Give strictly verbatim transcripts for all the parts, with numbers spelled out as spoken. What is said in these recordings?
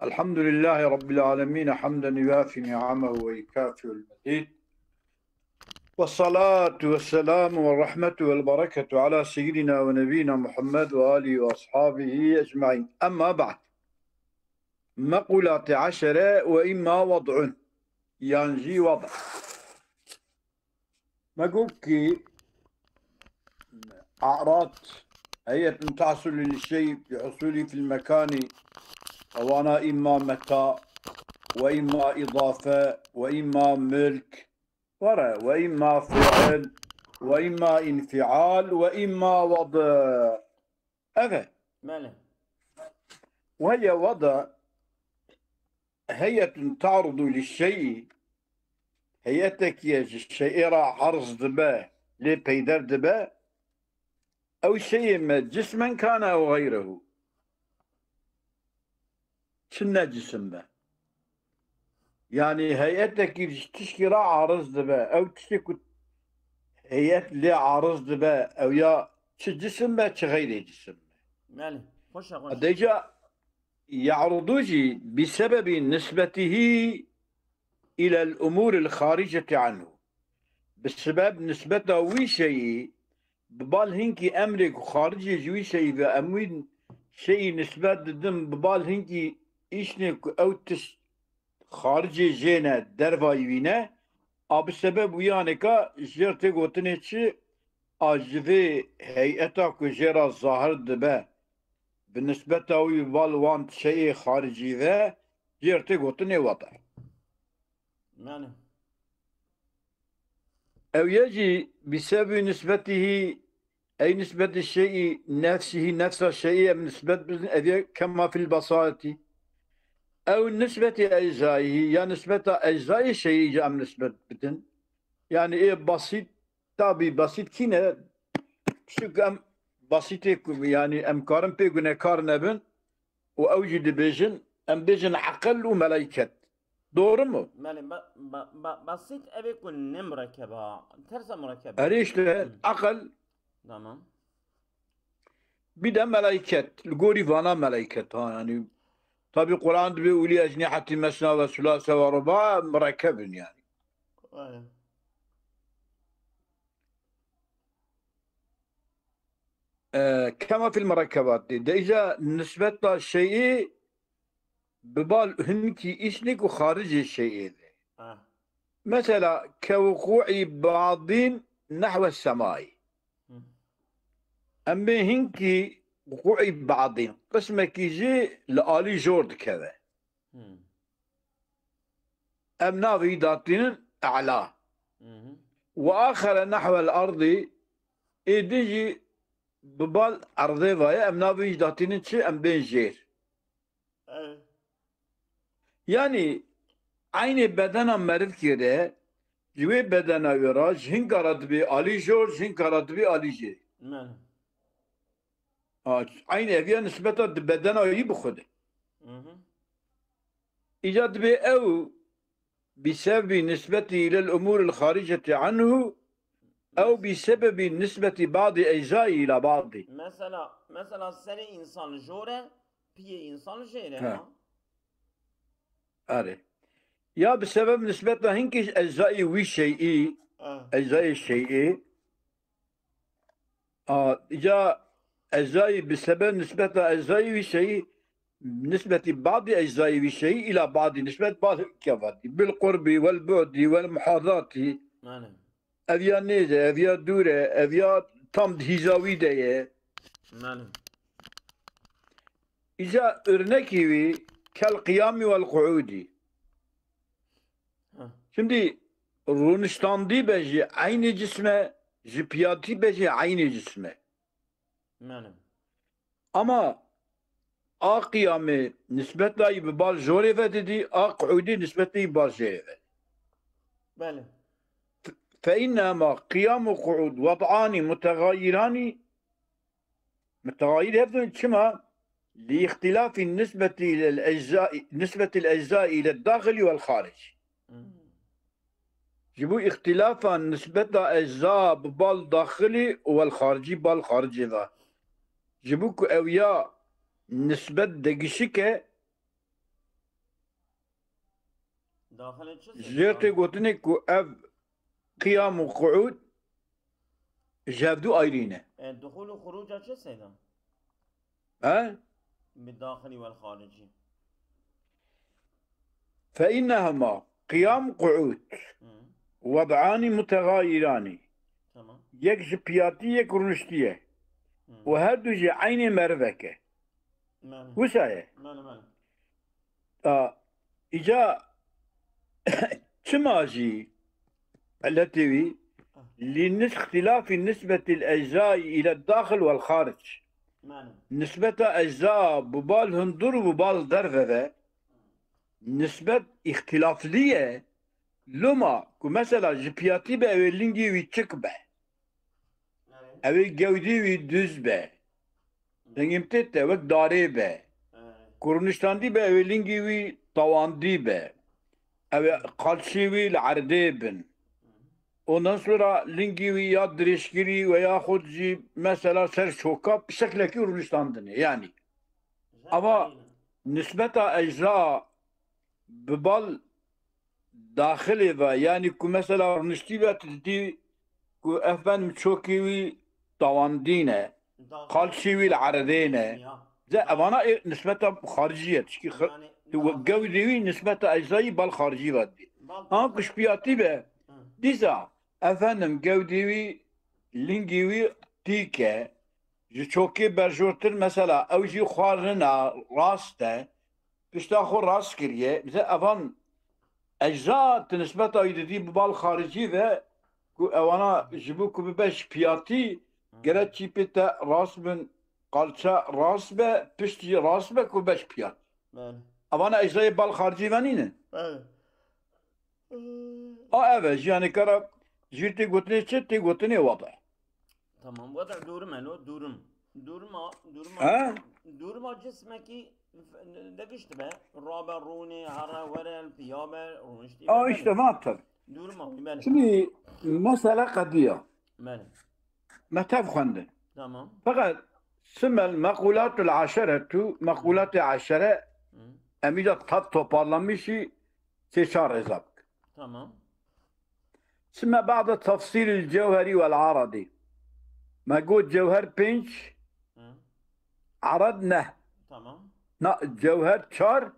الحمد لله رب العالمين، حمدا يوافي نعمه ويكافئ المزيد. والصلاة والسلام والرحمة والبركة على سيدنا ونبينا محمد وآله وأصحابه أجمعين. أما بعد. مقولات عشرة، وإما وضع، yan jî وضع. Me got ki أعراض هيئة تحصل للشيء في حصوله في المكان، أوانا إما متاع، وإما إضافة، وإما ملك، ورا، وإما فعل، وإما انفعال، وإما وضع. Evet. Belê. وهي وضع هيئة تعرض للشيء، هيئتك يا الشيء را عرض دبا، لي peyder dibe. Ew şeyê me cismen kana ew gayrehu. Çi ne cisim be. Yani heyetekî ji tişkî re ariz dibe. Ew tiştê ku heyet lê ariz dibe, ew ya çi cisim be, çi xeyrê cisim be. Belê. Xweş e, xweş. Deca ye'rudu jî bi sebebi nisbetihi ilel umuril xariceti anhu. Bi sebeb nisbeta wî şeyî, bi bal hinkî emrê ku xaricê ji wî şeyî ve em wî şeyî nisbet didin, bi bal hinkî îşnê ku ew tişt xaricê jê ne, dervayî wî ne, a bi sebeb wî yanêka jêr tê gotinê çi, a ji vê heyeta ku jê re zahir dibe, bi nisbeta wî bi bal wan şeyê xaricî ve jêr tê gotinê wede. Yani. Ew ye jî bi sebebî nisbetihî, ey nisbetî şeyî nefsihî, nefsa şeyî em nisbet bizin, ev ye kema fil basatî. Ew nisbetî eczayî ya nisbeta eczayê şeyî jî em nisbet bidin. Yani ê basît, tabî basît kî ne? Çunku em basîtê ku, yani em karin pê gunekar nebin û ew jî dibêjin, em bêjin eqil û meleyket. Doğru mu? Belê, ba, ba, ba, basit evê ku ne murekkeba, tersa murekkeba. Erê işte, eqil Tamam. Bir de meleyket. Li gorî vana meleyket ha, yani. Tabi Kur'an dibe uli ecnihati mesna ve sulase ve ruba, murekkebin yani. Aynen. E, kema fil murekkebat de. De îca nisbeta şeyî bi bal hinkî îşnik û xaricê şeyî de. Ah. Mesela, kewuqû'î ba'dîn nehwe semayî. Hı. Em bê hinkî wuqû'î ba'dîn. Qismekî jî li alî jor dikeve. Hı. Em navê wî datînin e'la. Hı hı. Ve axere nehwel ardî, ê din jî bi bal erdê vaye, em navê wî datînin çi? Em bên jêr. Evet. Yani eynê bedena merivkê de, ji wê bedena wê re, ji hinka re dibê alî jor, ji hinka re dibê alî jêr. Yani. Ha, eynê eviya nisbeta di bedena wî bi xwe de. Hı hı. Îca dibê ew bi sebebî nisbetî ilel umûril xaricetî anhu, ew bi sebebî nisbetî ba'dî eczayî ila ba'dî. Mesela, mesela serê insan li jor e, piyê insan li jêr e, Ha. ha? Erê. Ya bi sebeb nisbeta hinkî eczayê wî şeyî, Ha. eczayê şeyî, a, îca eczayî bi sebeb nisbeta eczayê wî şeyî, nisbetî ba'dî eczayê wî şeyî, ila ba'dî nisbet ba'dî kevatî. Bil qurbî, wel bu'dî, wel muhazatî. Yani. Ev ya nêz e, ev ya dûr e, ev ya tam di hîza wî de ye. Yani. Îca örnekî wî kel qiyamî wel qu'ûdî. Ha. Şimdi rûniştandî be jî eynî cism e, ji piyatî be jî eynî cism e. Yani. Ama a qiyamê nisbeta yî bi bal jorê ve didî, a qu'ûdî nisbeta yî bal jêrê ve. Belê. Fe innema qiyam û qu'ûd wed'anî mutegayirani, mutegayir hevdûn çima? Li îxtilafî nisbetî lil ecza, nisbetî lil ecza ile daxilî wel xaric. Hmm. Ji bo îxtilafa nisbeta ecza bi bal daxilî û wel xaricî bal xaricê ve. Ji bo ku ew ya nisbet degişik e, Daxilê çi seyda? Jê tê gotinê ku ev qiyam û quud ji hevdu ayrî ne. E, duxul û xuruca çi seyda? He? Bi daxilî wel xaricî. فإنهما قيام قعود Hı. وضعان متغايران. Tamam. Yek ji piyatî, yek rûniştî ye. Hı. Û her du jî eynê merivek e. Mele. Wisa ye. Mele, mele. A, îca çima jî eletê wî Ah. لنس-، اختلاف نسبة الأجزاء إلى الداخل والخارج. Mele. Nisbeta ecza bi bal hundur û bi bal derve ve nisbet îxtilaflî ye. Loma ku mesela ji piyatî be ew ê lingî wî çik be. Mele. Ew ê gewdî wî duz be. Dengê min tê te wek darê be. Mele. Ku rûniştandî be ew ê lingî wî tawandî be. Ew ê qalçî wî li erdê bin. Ondan sonra lingî wî ya dirêjkirî ve yaxud jî mesela ser çoka bi şeklekî rûniştandinê. Yanî ava nisbeta ecza bi bal daxilê ve, yanî ku mesela rûniştî ve tu didî ku efendim çokê wî tawandî ne, Daxil. qalçî wî li erdê ne. Ya. Ze evana ê nisbeta xaricî ye. Tişkî xir-, Yani tu daxil. gewdê wî nisbeta ecza yî bal xaricî ve didî. Bal An xaricî. ku ji piyatî be, Hı. dîsa efendim gewdê wî, lingî wî tîk e. Ji çokê berjortir mesela ew jî xwarina rast e. Pişta xwe rast kiriye. Bize evan ecza ti nisbeta wî didî bi bal xaricî ve ku ewana ji bo ku bibe ji piyatî gere çîpê te rast bin, qalça rast be, pişt jî rast be ku bibe ji piyatî. Bele. Evana eczayê bal xaricî ve nînin. Bele. A ev e, jiyanê kara jîr tê gotinê çi, tê gotinê wada. Tamam, wada durum e lo, durum. Duruma, duruma, He? duruma cismekî f-, devişti be. Rabe, rûnê, here, were, piya be, rûniştî be. A Bele. işte, ne yaptın? Duruma, bele. Şimdi mesele qediya. Bele. Me tev xwendin. Tamam. Fakat simel mekulatul aşeretu, mekulatê aşere, Hı. em îca tev toparlamışî sê çar rêza bik. Tamam. Çime ba'de tefsîlil cewherî wel aradî. Me got cewher pênc, Hı. arad neh. Tamam. Na, cewher çar, Hı.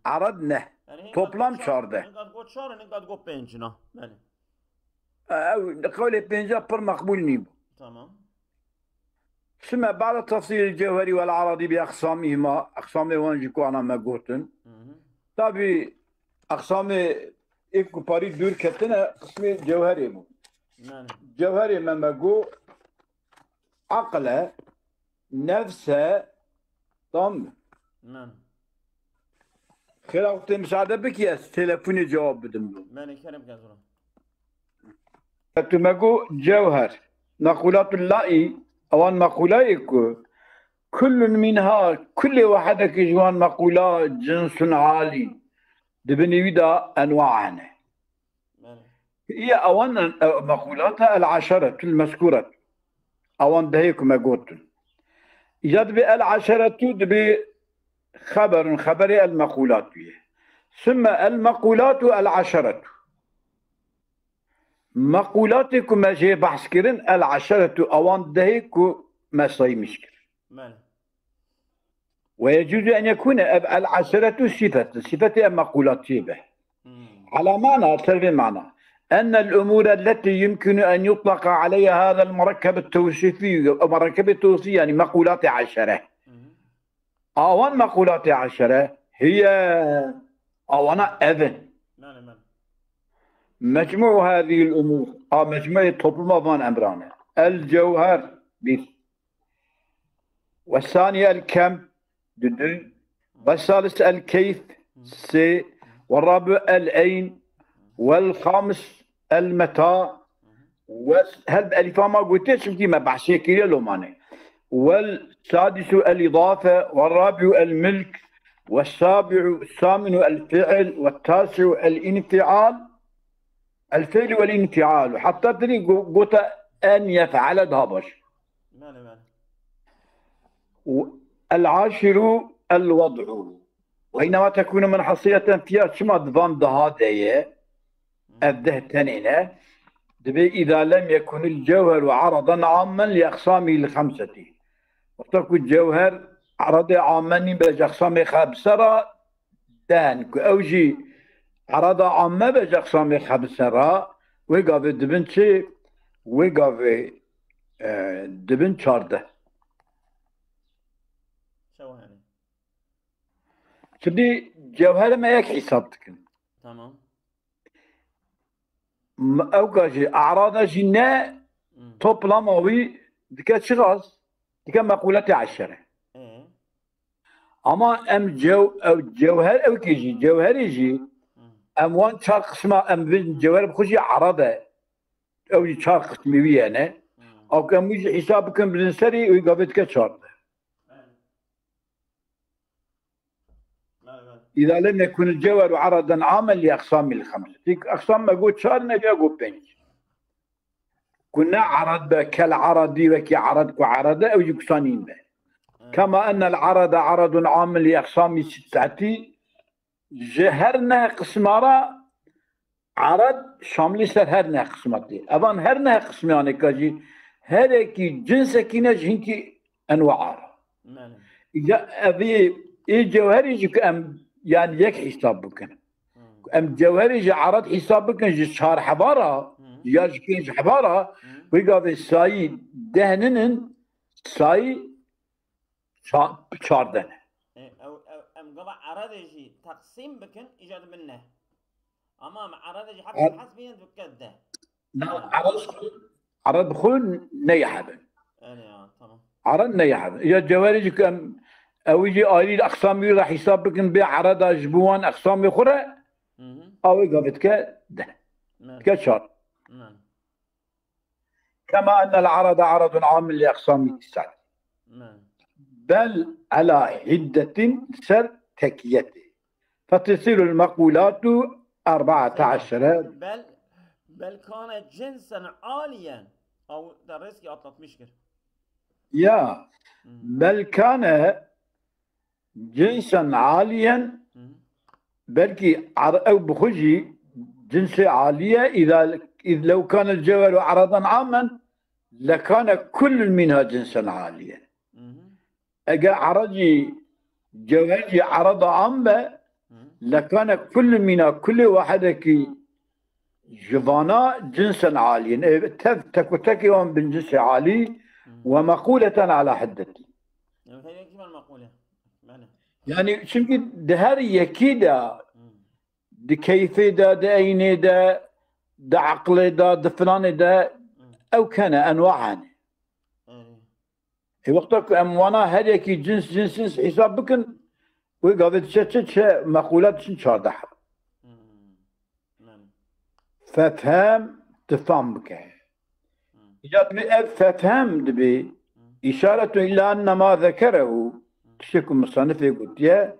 arad neh. Yani, Toplam çar, çardeh. Hinkat got çar, hinkat got pênc, na. Bele. Ew qewlê pênca pir meqbûl nîbû. Tamam. Çime ba'de tefsîlil cewherî wel aradî bi eqsamîhima, eqsamê wan jî ku ana me gotin. Hı hı. Tabî eqsamê ê ku parî dûr ketine qismê cewherê bû. Yani. Cewherê me me got aql e, nefs e, tam mı? Yani. Xêra, wextê misade bikî ez telefonê cewab bidim. Yani, kerem ke zora. Tu me got cewher. Mekulatul laî, ewan mekulayê ku kullun minha, kulê wahedekî ji wan mekula cinsun alî. Di binî wî de enwa hene. Bele. Hiye ewan, e, mekulata el aşeretul mezkuret. Ewan dehê ku me gotin. Îca dibê el aşeretu dibê xeberun, xeberê el mekulatu ye. Sümme el mekulatu el aşeretu. Mekulatê ku me jê behs kirin, el aşeretu, ewan dehê ku me saymiş kirin. Bele. Ve yecuzu en yekune ev el aşeretu sifet, sifetê ev mekulatiyê be. Hmm. Ala mana, ser vê mana. Ennel umure leti yumkinu en yutlaka aleyha hadel murekkebet tewsifî, murekkebê tewsî yani mekulatê aşere. Hı hı. Awan mekulatê aşere, hiye, awana evin. Mele, mele. Mecmû hadîl umûr, a mecmuê topluma van emran e. El cewher, bir. Ve sani el kem, düdü. Ve salis el keyf, sê. Ve rabi el eyn. Vel xamis el meta. Ve hel bi elîfa ma gotiye, çimkî me behsê kiriye, lomane. Vel sadisu el îdafe, ve rabiu el milk, ve sabiu, saminu el fi'il, ve tasiu el infial. El fi'lu vel infialu. Heta tirî go-, gota en yef'ale daha baş. Mele, mele. Û el aşiru el wad'u. Ve innema tekunu munhasireten fiha, çima di van daha de ye? Ev deh tenê ne. Dibê, "Îza lem yekunil cewheru aradan ammen li eqsamî li xemsetî." Wexta ku cewher eradê amme nîn be ji eqsamê xemse ra, den ku ew jî erada amme be ji eqsamê xemse ra, wê gavê dibin çi? Wê gavê, e, dibin çardeh. Çawa yani? Şimdi cewherê me yek hesab dikin. Tamam. M-, ew ka jî, erada jî ne, Hmm. toplama wî dike çiqas? Dike meqûletê eşere. Ee? Ama em cew-, ew cewher, ew kî jî, cewherê jî, Hmm. em wan çar qisma, em vê cewher bi xwe jî erade. Ew jî çar qismî wî ye ne. Hmm. Ew ku em wî jî hesab bikin, bidin serî, wî gavê dike çardeh. Belê, belê. Îza lem yekunil cewheru aradan amen li eqsamîl xemse. Çik eqsam me got çar ne, ya got pênc. Ku ne erad be, kel eradî, wekî erad ku erade, ew jî kusa nîn be. Evet. Kema ennel arada aradun amen li eqsamî sitteti, ji her neh qisma ra erad şamlî ser her neh qisma tê. Evan her neh qismiyanê ka jî herekî cinsekî ne ji hinkî enwa ra. Belê. Îca evî ê cewherî jî ku em yani yek hesab bikin. Hmm. Em cewherî ji erad hesab bikin ji çar heba ra Hmm. ya ji pênc heba ra, Hmm. wê gavê sayî deh ninin, sayî ça-, çardeh ne. E, ew, ew, em gava eradê jî teqsîm bikin, îca dibin neh. Ama em eradê jî hep Er- hesbînin dike deh. Na, erad xwe, erad xwe neyehebin. Öyle ya, tamam. Erad neyehebin. Ya cewherî jî ku em, ew jî ayrî eqsam wî re hesab bikin, bê erada ji bo wan eqsamê xwe re, Hı hı. ew ê gavê dike deh. Evet. Dike çar. Evet. Kema ennel arada aradun amin li eqsamî tis'et. Evet. Bel ala hiddetin, ser tekiyetê. Fetisirul mequlatu erba'ete aşere. Bel, bel kane cinsen aliyen. Ew te rêzkî atlatmış kir. Ya. Hmm. Bel kane cinsen aliyen. Hmm. Belkî ar-, ew bi xwe jî cinsê alî ye. Îza, îz lew kane cewheru aradan amen, lekane kullun mînha cinsen aliyen. Mhm. Eger eradî cewher jî erada am be, Hı. lekane kullun mînha, kulê wahedekî ji vana cinsen aliyen. E, tev tek û tekê wan bin cinsê alî Hı. we meqûleten ala hiddetî. Yani, her yekî van meqûle. Belê. Yani, çünkü di her yekî de, Hı. di keyfê de, di eynê de, di eqlê de, di filanê de, Hı. ew kene, enwa hene. Belê. E, wexta ku em wana her yekî cins, cins, cins hesab bikin, wê gavê diçe çi, çi meqûlat diçin çardeh. Hmm. Belê. Fefhem, tu fam bike. Hmm. Îca dibê ev fefhem dibê, Hmm. îşaretun ila enne ma zekerehu, Hmm. tiştê ku musanifê gotiye,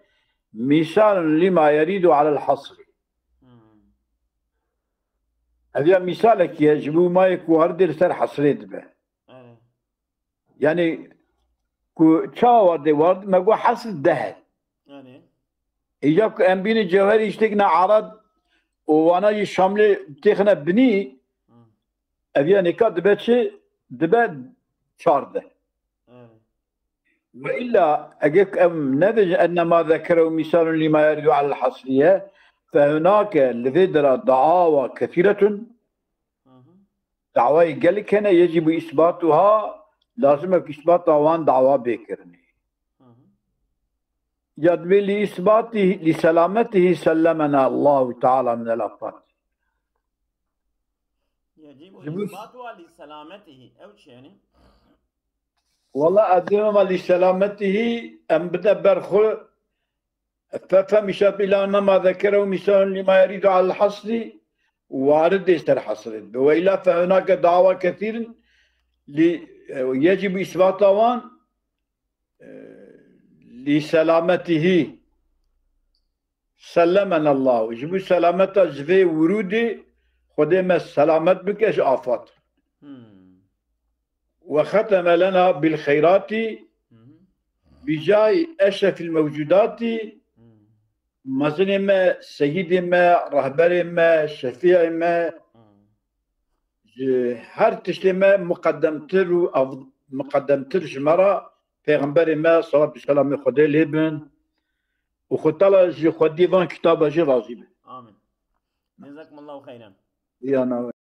mîsalun lima yerîdu alel hasri. Hmm. Ev ya mîsalekî ye, ji bo mayê ku waridê li ser hesrê dibe. Evet. Yani, ku çawa wardê ward, me got hesr deh e. Yani. Îca ku em bînin cewherî îştek ne arad û wana jî şamlê têxine binî, Hı. ev ya nêka dibe çi? Dibe çardeh. Yani. Ve illa, eger ku em nebêjin, enne ma zekerehu mîsalun lima yerîdu alel hasriye, fe hunake, li vê dera dawa kesiretun, Hı hı. Dawayê gelek hene, yecîbu îsbatuha, lazim e ku îsbata wan dawa bê kirinê. Hı hı. Ya dibê li îsbatî, li selametihî sellemena Allahu Teala minel afat. Yecîbu Ji bo îsbatuha li selametihî. Ew çi yani? Wala ez dibêjim li selametihî em bide ber xwe. Fefhem îşat ila nema zekerehu mîsalun lima yerîdu alel hasri, waridê ser hasrê dibe. Ve ila fe hunake dawa kesîrin li, e, yecîbu îsbata wan, e, li selametihî. Sellemenallahu. Ji bo selameta ji vê wurûdê Xwedê me selamet bike ji afat. Hmm. Ve xeteme lena bil xeyrati Hı hı. bi cahî eşrefil mewcudatî Hı. Mezinê me, seyîdê me, rehberê me, şefîyê me, ji her tiştê me miqedemtir û ev-, miqedemtir ji me re Pêxemberê me, salat û selamê Xwedê lê bin, û Xwedê Teala ji xwediyê van kitaba jî razî be. Amin. Cezakumullahu xeyran. Ya navê.